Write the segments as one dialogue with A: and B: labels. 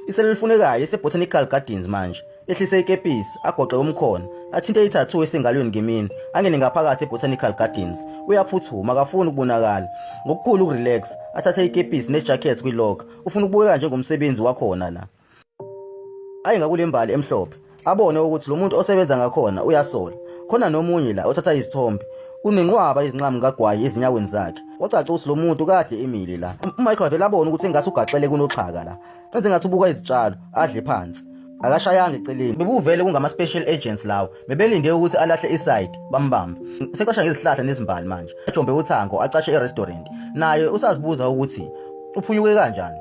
A: Isela elifunekayo liseBotanical Gardens manje. Ehlise ikepisi, agoqe umkhono, athinte i-tattoo esengalweni ngeminwe, angene ngaphakathi eBotanical Gardens. Uyaphuthuma, akafuni ukubonakala. Ngokukhulu ukurelax, athathe ikepisi nejacket kwi-locker. Ufuna ukubukeka njengomsebenzi wakhona la. Aye ngakule mbali emhlophe, abone ukuthi lo muntu osebenza ngakhona uyasola. Khona nomunye la othatha izithombe. Kunenqwaba yezinqamu kagwayi ezinyaweni zakhe. Kwacaca ukuthi lo muntu kade emile la. UMichael wavele abone ukuthi engathi ugaxele kunoxhaka la. Enze ngathi ubuka izitshalo, adle phansi. Akashayanga eceleni. Bebuvele kungama-special agents lawo. Bebelinde ukuthi alahle iside, bambambe. Secasha ngezihlahla nezimbali manje. Ejombe uthango acashe e-restaurant. Naye usazibuza ukuthi uphunyuke kanjani.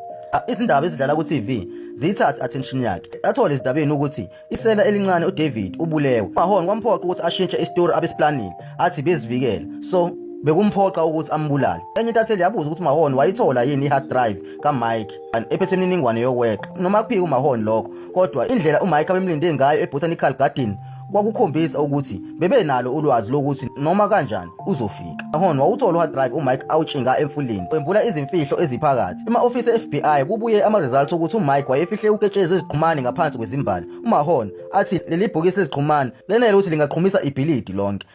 A: Izindaba ezidlala ku-TV ziyithathe attention yakhe. Athole ezindabeni ukuthi isela elincane uDavid ubulewe. Mahon kwamphoqa ukuthi ashintshe isitori abesiplanile athi bezivikela. So bekumphoqa ukuthi ambulale. Enye intatheli yabuza ukuthi uMahon wayithola yini i-hard drive kaMike ephethe imininingwane yokweqa. Noma kuphika uMahon lokho, kodwa indlela uMike abemlinde ngayo eBotanical Garden kwakukhombisa ukuthi bebenalo ulwazi lokuthi noma kanjani uzofika. Mahon wawuthola u-hard drive uMike awutshinga emfuleni, wembula izimfihlo eziphakathi. Ema-ofisi e-FBI kubuye ama-results okuthi uMike wayefihle uketshezi lweziqhumane ngaphansi kwezimbali. UMahon athi leli bhokisi leziqhumane lenele ukuthi lingaqhumisa ibhilidi lonke.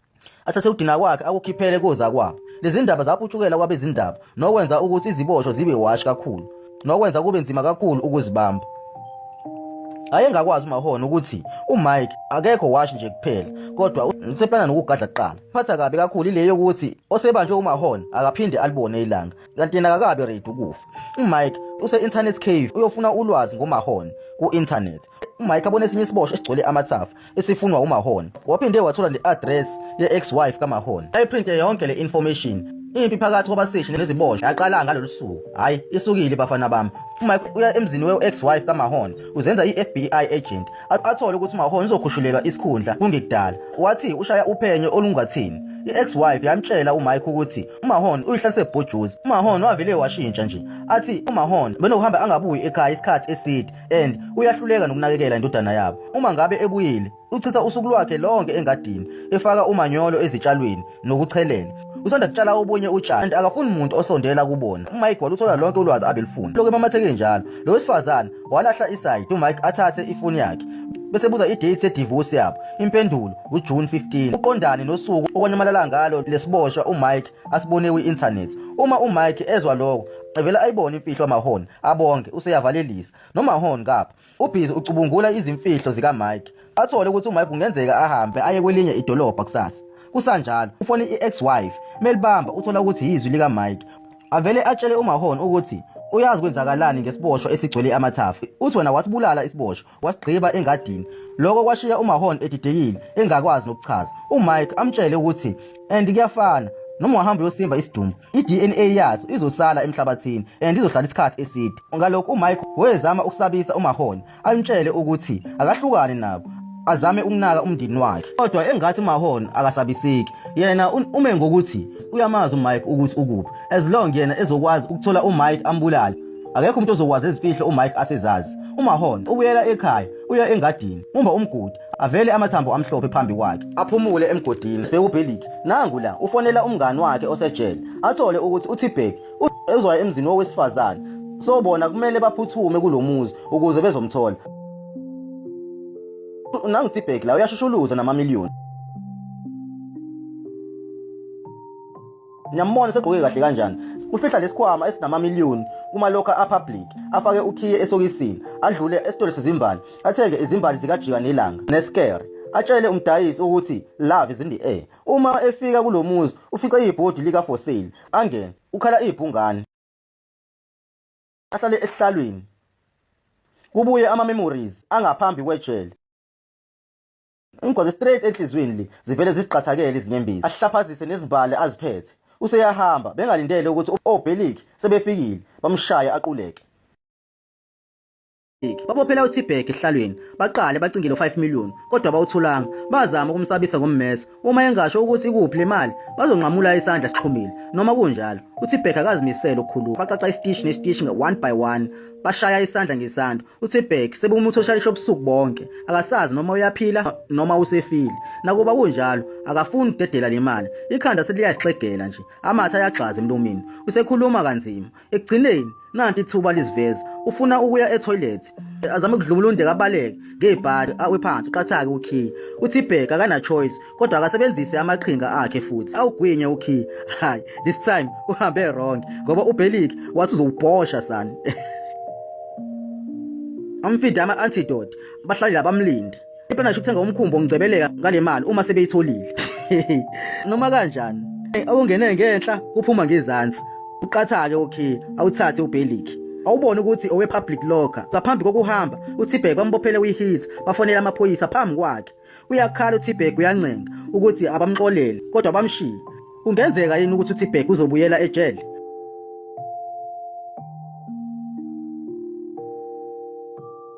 A: Athathe ukudina kwakhe akukhiphele kozakwabo. Lezi ndaba zaputshukela kwabezindaba nokwenza ukuthi iziboshwa zibe washi kakhulu nokwenza kube nzima kakhulu ukuzibamba. Ayengakwazi uMahon ukuthi uMike akekho washi nje kuphela kodwa useplana nokugadla kuqala. Phatha kabi kakhulu ile yokuthi osebanjwe uMahon akaphinde alibone ilanga kanti yena akakabi ready ukufa. UMike use-internet cave uyofuna ulwazi ngoMahon ku-internet. UMike abone esinye isiboshwa esigcwele amathafa esifunwa uMahon. Waphinde wathola ne-address ye-ex-wife kaMahon. Ayiprinte yonke le information. Impi phakathi kwabaseshi neziboshwa yaqala ngalolu suku. Hhayi, isukile bafana bami. UMike uya emzini we-ex-wife kaMahon, uzenza i-FBI agent. Athole ukuthi uMahon uzokhushulelwa isikhundla kungekudala. Wathi ushaya uphenyo olungathini. I-ex-wife yamtshela uMike ukuthi uMahon uyihlalise bhujuzi. UMahon wavele washintsha nje. Athi uMahon benokuhamba angabuyi ekhaya isikhathi eside and uyahluleka nokunakekela indodana yabo. Uma ngabe ebuyile, uchitha usuku lwakhe lonke engadini, efaka umanyolo ezitshalweni nokuchelela. Usanda kutshala obunye utshani and akafuni muntu osondela kubona. UMike waluthola lonke ulwazi abelufuna. Lokhu emamatheke njalo. Lo wesifazane walahla isayidi uMike athathe ifoni yakhe. Bese buza i-date ye-divorce yabo. Impendulo uJune 15. Uqondane nosuku okwanyamalala ngalo lesiboshwa uMike asibone kwi-internet. Uma uMike ezwa lokho, evele ayibone imfihlo amahoni abonke useyavalelisa. NoMahon ngapha ubhizi ucubungula izimfihlo zikaMike. Athole ukuthi uMike kungenzeka ahambe aye kwelinye idolobha kusasa. Kusanjalo, ufone i-ex-wife. Melibamba uthola ukuthi yizwi likaMike. Avele atshele uMahon ukuthi uyazi kwenzakalani ngesiboshwa esigcwele amathafa. Uthi wena wasibulala isiboshwa, wasigqiba engadini. Lokho kwashiya uMahon edidekile, engakwazi nokuchaza. UMike amtshele ukuthi and kuyafana noma wahamba uyosimba isidumbu, i-DNA yaso izosala emhlabathini and izohlala isikhathi eside. Ngalokho uMike wezama ukusabisa uMahon, amtshele ukuthi akahlukane nabo, azame ukunaka umndeni wakhe. Kodwa engathi uMahon akasabiseki. Yena ume ngokuthi uyamazi uMike ukuthi ukuphi. As long yena ezokwazi ukuthola uMike ambulale, akekho umuntu ozokwazi izimfihlo uMike asezazi. UMahon ubuyela ekhaya, uya engadini, umba umgodi, avele amathambo amhlophe phambi kwakhe, aphumule emgodini. Sibheke uBhelik, nangu la ufonela umngani wakhe osejele, athole ukuthi uThibhek ezwayo emzini wowesifazane. So bona kumele baphuthume kulomuzi ukuze bezomthola. Nangu Thibhek la uyashushuluza namamiliyoni. Niyambona segqoke kahle kanjani. Ufihla lesikhwama esinamamiliyoni kumalokha apublic, afake ukhiye esokisini, adlule esitolo sezimbali, athenge izimbali zikajika nelanga neskere. Atshele umdayisi ukuthi love is in the air. Uma efika kulomuzi ufica ibhodi lika for sale, angene, ukhala ibhungane. Ahlale esihlalweni. Kubuye ama memories angaphambi kwejele. Ingwaze straight enhliziyweni le zivele zisiqathakele izinyembezi. Ahlaphazise nezimbali aziphethe. Useyahamba bengalindele ukuthi oBhelik sebefikile bamshaye aquleke. Babophela uTbag esihlalweni baqale bacingele u-5 million kodwa bawutholanga. Bazama ukumsabisa ngommese uma engasho ukuthi ikuphi le mali bazonqamula isandla sixhumile. Noma kunjalo uTbag akazimisele ukukhuluma. Baqaqa isitishi nesitishi one by one bashaya isandla ngesandla. UTbag sebumuthoshalisha ubusuku bonke akasazi noma uyaphila noma usefile. Nakuba kunjalo akafuni ukudedela le mali. Ikhanda seliyazixegela nje, amathe ayagxaza emlomeni. Usekhuluma kanzima. Ekugcineni nanti ithuba liziveza, ufuna ukuya etoilet. Azame ukudlubulundeka abaleke ngebhadi awe phansi uqathake ukhiye. UTbag akana choice kodwa akasebenzise amaqhinga akhe futhi awugwinye ukhiye. Hayi, this time uhambe wrong ngoba uBelik wathi uzowubhosha sani. Amfide ama-antidote bahlale la bamlinde. Iplana ukuthenga umkhumbi ongcebeleka ngale mali uma sebeyitholile. Noma kanjani, okungene ngenhla kuphuma ngezansi. Uqathake ukhiye, awuthathe uBelik. Awubone ukuthi owe-public locker. Ngaphambi kokuhamba, uTbag bambophele kwi-heater, bafonela amaphoyisa phambi kwakhe. Uyakhala uTbag uyancenga ukuthi abamxolele, kodwa bamshiya. Kungenzeka yini ukuthi uTbag uzobuyela ejele?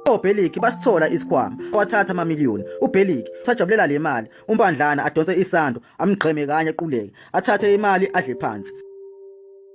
A: OBelik basithola isikhwama, wathatha amamiliyoni. UBelik usajabulela le mali, uMpandlana adonse isando, amgqeme kanye aquleke, athathe imali adle phansi.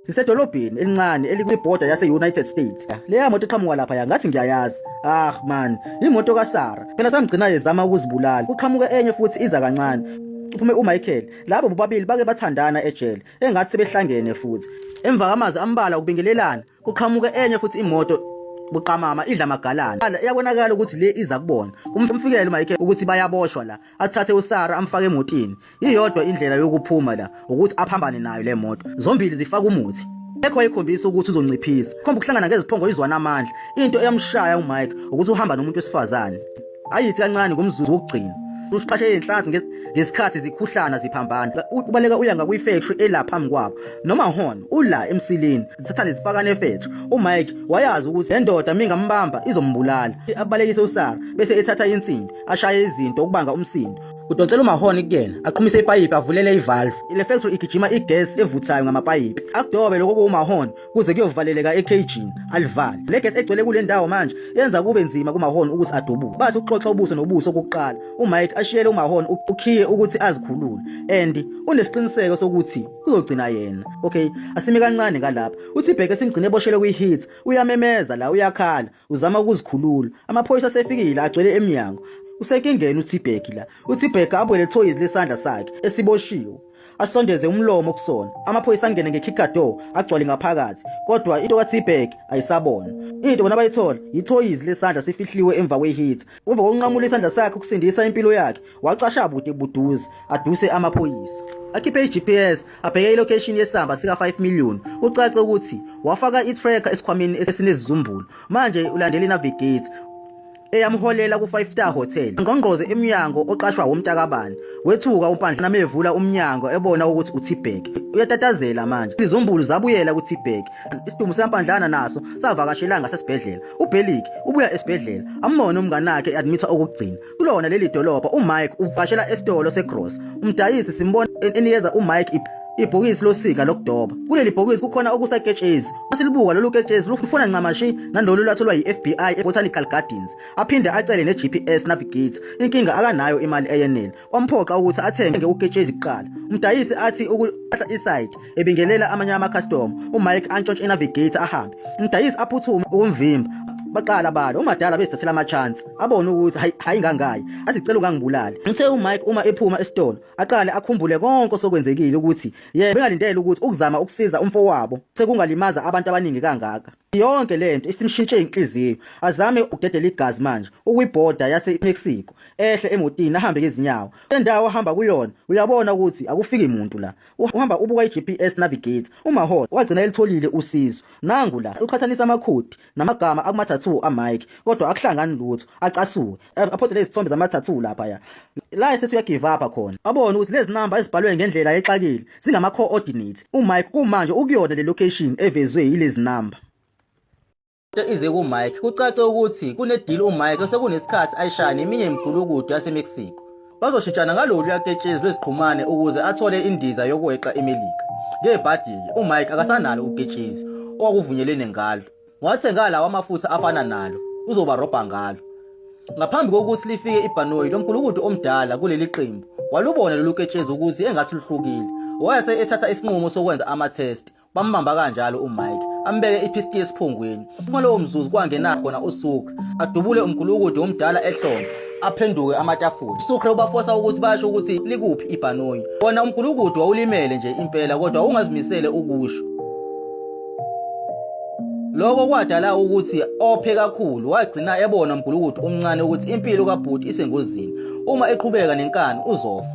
A: Sisedolobheni elincane elikwibhoda yase-United States. Leya moto eqhamuka lapha ya ngathi ngiyayazi. Ah man, imoto kaSara. Phela samgcina ezama ukuzibulala. Kuqhamuka enye futhi iza kancane. Uphume uMichael. Labo bobabili bake bathandana ejele. Engathi sebehlangene futhi. Emva kwamazwi ambalwa ukubingelelana, kuqhamuke enye futhi imoto buqamama idla amagalana. Iyabonakala ukuthi le iza kubona. Kumfikele uMichael ukuthi bayaboshwa la. Athathe uSara amfake emotini. Iyodwa indlela yokuphuma la ukuthi aphambane nayo le moto. Zombili zifaka umuthi. Ekho ayikhombisa ukuthi uzonciphisa. Khomba ukuhlangana ngeziphongo izwana amandla. Into eyamshaya uMike ukuthi uhamba nomuntu wesifazane. Ayithi kancane ngomzuzu wokugcina. Usiqashe izinhlanzi ngesikhathi zikhuhlana ziphambana. Ubaleka uya ngakwi-factory ela phambi kwabo. Noma hona ula emsilini. Zithathane zifakane efactory. UMike wayazi ukuthi le ndoda mingambamba izombulala. Abalekise uSara bese ethatha insimbi ashaye izinto ukubanga umsindo. Udonsela umahoni kuyena, aqhumise ipayipi avulele ivalve. Le factory igijima igesi evuthayo ngamapayipi. Akudobe lokho kuwumahoni kuze kuyovaleleka ekhejini, alivale. Le gesi egcwele kule ndawo manje yenza kube nzima kumahoni ukuthi adubuke. Bathi ukuxoxa ubuso nobuso okokuqala, uMike ashiyele umahoni ukhiye ukuthi azikhulule and unesiqiniseko sokuthi kuzogcina yena. Okay, asime kancane ngalapha. Uthi bheke simgcine eboshelwe kwi-heat, uyamemeza la uyakhala. Uzama ukuzikhulula. Amaphoyisa asefikile agcwele emnyango. Usenkingeni uTbag la. UTbag abuyele thoyizi lesandla sakhe esiboshiwe. Asondeze umlomo kusona. Amaphoyisa angene ngekicker door agcwale ngaphakathi. Kodwa into kaTbag ayisabona. Into bona bayithola yithoyizi lesandla sifihliwe emva kweheater. Emva kokunqamula isandla sakhe ukusindisa impilo yakhe, wacasha bude buduze aduse amaphoyisa. Akhiphe i-GPS abheke ilocation yesamba sika-5 million. Kucace ukuthi wafaka i-tracker esikhwameni esinezizumbulu. Manje ulandela i-navigate eyamholela ku-5 star hotel. Ngqongqoze emnyango oqashwa womntakabani. Wethuka uMpandla namevula umnyango ebona ukuthi uTbag. Uyatatazela manje. Izizumbulu zabuyela kuTbag. Isidumbu sikaMpandlana naso savakashela ngasesibhedlela. UBelik ubuya esibhedlela ambone umnganakhe e-admitha okokugcina. Kulona leli dolobha uMike uvakashela esitolo segrosa. Umdayisi simbona enikeza uMike ibhokisi losika lokudoba. Kuleli bhokisi kukhona okusaketshezi. Masilibuka lolu ketshezi lufuna ncamashi nalolu lwatholwa yi-FBI eBotanical Gardens. Aphinde acele ne-GPS navigator. Inkinga akanayo imali eyenele. Kwamphoqa ukuthi athenge uketshezi kuqala. Umdayisi athi ukuthatha iside ebingelela amanye amakhastoma. UMike antshontshe inavigator ahambe. Umdayisi aphuthume ukumvimba. Baqala balo umadala bezithathela ama-chance abone ukuthi hayi hayi ngangayi athi cela ungangibulali. Uthe uMike uma ephuma esitolo aqale akhumbule konke osokwenzekile ukuthi yena bengalindele ukuthi ukuzama ukusiza umfowabo sekungalimaza abantu abaningi kangaka. Yonke lento isimshintshe inhliziyo azame ukudedela igazi manje ukwibhoda yase-Mexico ehle emotini ahambe ngezinyawo. Le ndawo ahamba kuyona uyabona ukuthi akufiki muntu la. Uhamba ubuka i-GPS navigator. UMahon wagcina elitholile usizo. Nangu la uqhathanisa amakhodi namagama akuma-tattoo aMike kodwa akuhlangani lutho acasuke aphothele izithombe zama-tattoo laphaya. La esethi uyagive up khona. Abone ukuthi lezi namba ezibhalwe ngendlela exakile zingama-coordinates. UMike kumanje ukuyona le location evezwe yilezi namba. Ize kuMike kucace ukuthi kunedeal uMike osekunesikhathi ayishaya neminye imigulukudu yaseMexico. Bazoshintshana ngalolu yaketshezi lweziqhumane ukuze athole indiza yokweqa eMelika. Ngebhadi-ke uMike akasanalo uketshezi okwakuvunyelwene ngalo. Wathenga lawa amafutha afana nalo uzobarobha ngalo. Ngaphambi kokuthi lifike ibhanoyi lomgulukudu omdala kuleli qembu walubona lolu ketshezi ukuthi engathi luhlukile. Wayese ethatha isinqumo sokwenza ama-test. Bambamba kanjalo uMike, ambeke iphistili esiphongweni. Ngalowo mzuzu kwangena khona uSucre, adubule umgulukudu omdala ehlombe, aphenduke amatafula. USucre ubafosa ukuthi basho ukuthi likuphi ibhanoyi. Wona umgulukudu wawulimele nje impela kodwa ungazimisele ukusho. Lokho kwadala ukuthi ophe kakhulu wagcina ebona umgulukudu omncane ukuthi impilo kabhuti isengozini. Uma eqhubeka nenkani uzofa.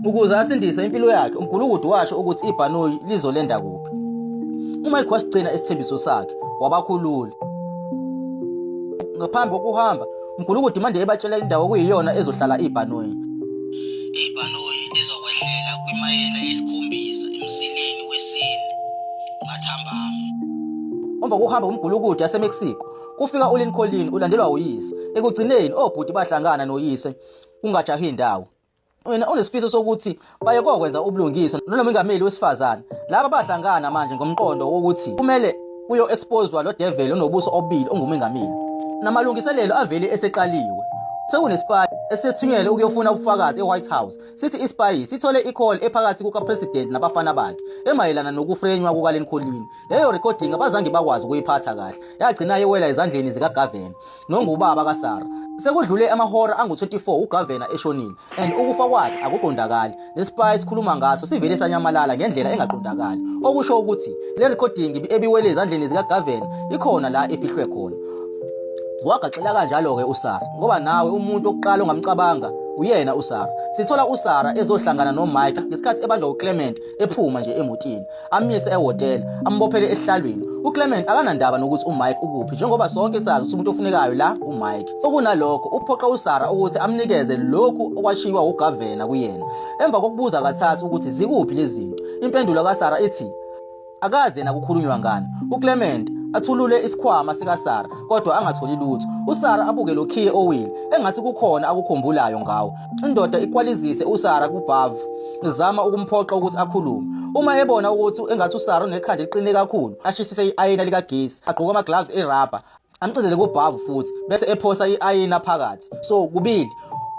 A: Ukuze asindise impilo yakhe, umgulukudu washo ukuthi ibhanoyi lizolenda kuphi. UMike wasigcina isithembiso sakhe, wabakhulula. Ngaphambi kokuhamba, umgulukudu manje ebatshela indawo okuyiyona ezohlala ibhanoyi.
B: Ibhanoyi lizokwehlela kwimayela yesikhombisa emzileni wesine mathambama.
A: Emva kokuhamba kumgulukudu yaseMexico, kufika uLincoln ulandelwa uyise. Ekugcineni obhuti bahlangana noyise kungajahi indawo. Wena unesifiso sokuthi baye kokwenza ubulungiswa nomengameli wesifazane. Laba bahlangana manje ngomqondo wokuthi kumele kuyo exposewa lo devil onobuso obubili ongumengameli. Namalungiselelo avele eseqaliwe. Sekunesipaki esithunyelwe ukuyofuna ubufakazi eWhite House. Sithi isipayi sithole i-call ephakathi kukapresident nabafana bakhe emayelana nokufrenywa kukaLincoln. Leyo recording abazange bakwazi ukuyiphatha kahle. Yagcina yewela ezandleni zikaGavin nongubaba kaSara. Sekudlule amahora angu-24 uGavena eshonile and ukufa kwakhe akuqondakali. Nesipayi sikhuluma ngaso sivele sanyamalala ngendlela engaqondakali. Okusho ukuthi le recording ebiwele ezandleni zikaGavena ikhona la efihlwe khona. Wagaxela kanjalo-ke uSara ngoba nawe umuntu wokuqala ongamcabanga uyena uSara. Sithola uSara ezohlangana noMike ngesikhathi ebanjwa uClement ephuma nje emotini. Amise ehhotela, ambophele esihlalweni. UClement akanandaba nokuthi uMike ukuphi njengoba sonke sazi ukuthi umuntu ofunekayo la uMike. Okunalokho uphoqa uSara ukuthi amnikeze lokhu okwashiywa uGavena kuyena. Emva kokubuza kathathu ukuthi zikuphi lezi zinto, impendulo kaSara ithi akazi yena kukhulunywa ngani. UClement athulule isikhwama sikaSara kodwa angatholi lutho. USara abuke lo khiye owile engathi kukhona akukhumbulayo ngawo. Indoda ikwalizise uSara kubhavu izama ukumphoqa ukuthi akhulume. Uma ebona ukuthi engathi uSara unekhanda eliqine kakhulu, ashisise i-ayina likagesi, agqoke ama-gloves erabha, amcindele kubhavu futhi bese ephosa i-ayina phakathi. So kubili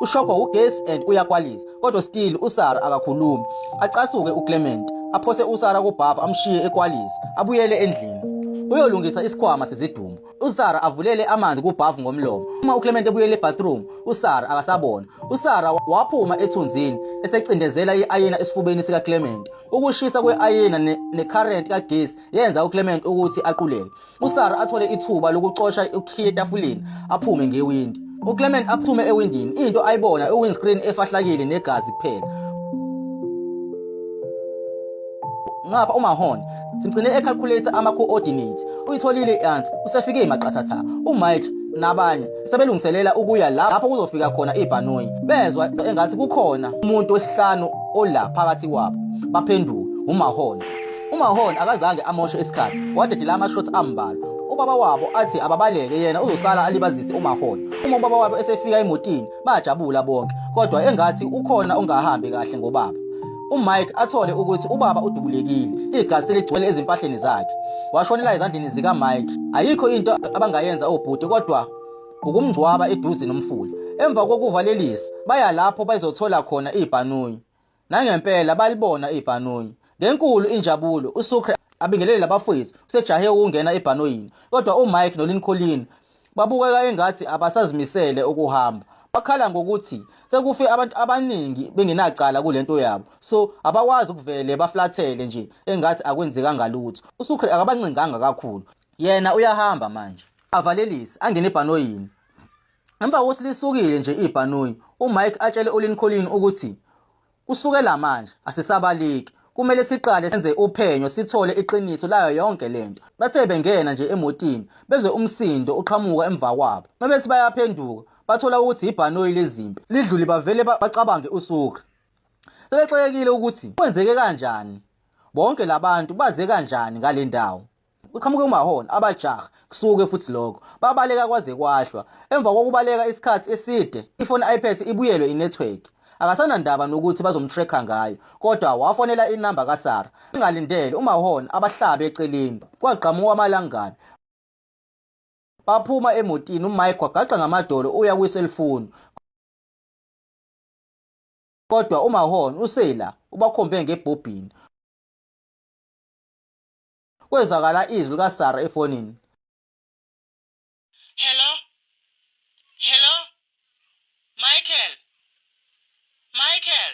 A: ushokwa ugesi and uyakwaliza kodwa still uSara akakhulumi. Acasuke uClement aphose uSara kubhavu amshiye ekwaliza abuyele endlini uyolungisa isikhwama sezidumbu. USara avulele amanzi kubhavu ngomlomo. Uma uClement ebuyele ebathroom, uSara akasabona. USara waphuma ethunzini esecindezela i-ayina esifubeni sikaClement. Ukushisa kwe-ayina ne-current kagesi yenza uClement ukuthi aquleke. USara athole ithuba lokucosha ukhiye etafuleni aphume ngewindi. UClement aphume ewindini, into ayibona i-windscreen efahlakile negazi kuphela. Ngapha uMahon simgcine ecalculate ama-coordinates uyitholile i-answer usefike maqathatha uMike nabanye sebelungiselela ukuya lapho kuzofika khona ibhanoyi bezwa engathi kukhona umuntu wesihlanu ola phakathi kwabo baphenduka uMahon. UMahon akazange amoshe isikhathi wadedela ama-shots ambalwa. Ubaba wabo athi ababaleke yena uzosala alibazise uMahon. Uma ubaba wabo esefika emotini bajabula bonke kodwa engathi ukhona ongahambi kahle ngobaba. UMike athole ukuthi ubaba udubulekile, igazi seligcwele ezimpahleni zakhe. Washonela ezandleni zikaMike. Ayikho into abangayenza obhuti kodwa ukumngcwaba eduze nomfula. Emva kokuvalelisa baya lapho bezothola khona ibhanoyi. Nangempela balibona ibhanoyi. Ngenkulu injabulo uSucre abingelele labafowethu usejahe ukungena ebhanoyini kodwa uMike noLincoln babukeka engathi abasazimisele ukuhamba. Bakhala ngokuthi sekufe abantu abaningi bengenacala kulento yabo so abakwazi ukuvele baflathele nje engathi akwenzekanga lutho. USucre akabancenganga kakhulu. Yena uyahamba manje. Avalelise angene ebhanoyini. Emva kokuthi lisukile nje ibhanoyi, uMike atshele uLincoln ukuthi kusukela manje asisabaleki. Kumele siqale senze uphenyo sithole iqiniso layo yonke lento. Bathe bengena nje emotini bezwe umsindo uqhamuka emva kwabo. Mabethi bayaphenduka bathola ukuthi ibhanoyi lezimpi lidlule bavele bacabange uSucre. Sebexakekile ukuthi kwenzeke kanjani. Bonke labantu baze kanjani ngale ndawo. Kuqhamuke uMahon abajaha kusuke futhi lokho babaleka kwaze kwahlwa. Emva kokubaleka isikhathi eside ifoni ayiphethe ibuyelwe inetwork. Akasanandaba nokuthi bazomtracker ngayo kodwa wafonela inamba kaSara. Engalindele uMahon abahlabe eceleni kwagqamuka amalangabi. Baphuma emotini uMike wagaqa ngamadolo uya kwiselfoni. Kodwa uMahon usela ubakhombe ngebhobhini. Kwezwakala izwi likaSara efonini.
B: Hello? Hello? Michael? Michael?